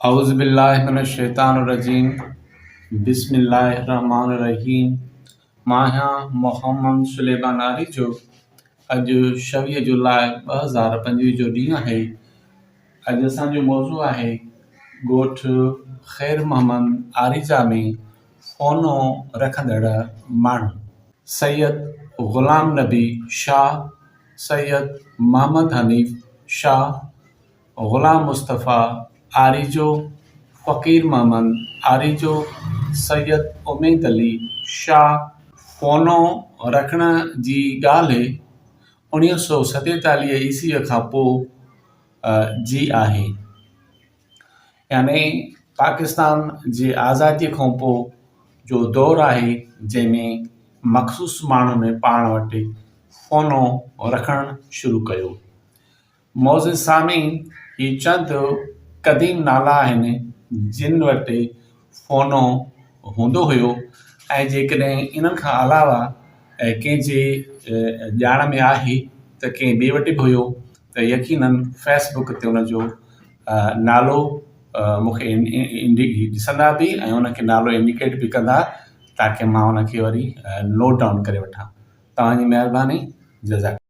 اعوذ بالله من الشيطان الرجيم بسم الله الرحمن الرحيم مان آهيان محمد سليمان آريجو اڄ ڇويهه جولاء 2025 جو ڏينهن آهي اڄ اسان جو موضوع آهي ڳوٺ خير محمد آريجا ۾ فونو رکندڙ ماڻهو سيد غلام نبي شاهه سيد محمد حنيف شاهه غلام مصطفيٰ آريجو، فقير محمد آريجو، سيد اميد علي شاهه. فونو رکڻ جي ڳالهه 1947 عيسويء کان پوء جي آهي، يعني پاڪستان جي آزاديء کان پوء جو دور آهي، جنهن ۾ مخصوص ماڻهن پاڻ وٽ فونو رکڻ شروع ڪيو. معزز سامعين هي چند قديم نالا آهن جن وٽ فونو هوندو هيو ۽ جيڪڏهن انهن کان علاوه ڪنهن جي ڄاڻ ۾ آهي ته ڪنهن ٻئي وٽ به هيو ته يقينن فيس بڪ تي ان جو نالو مونکي ڏسندا به ۽ ان کي نالو انڊيڪيٽ به ڪندا تاڪه مان ان کي وري نوٽ ڊائون ڪري وٺان توهان جي مهرباني جزاڪ.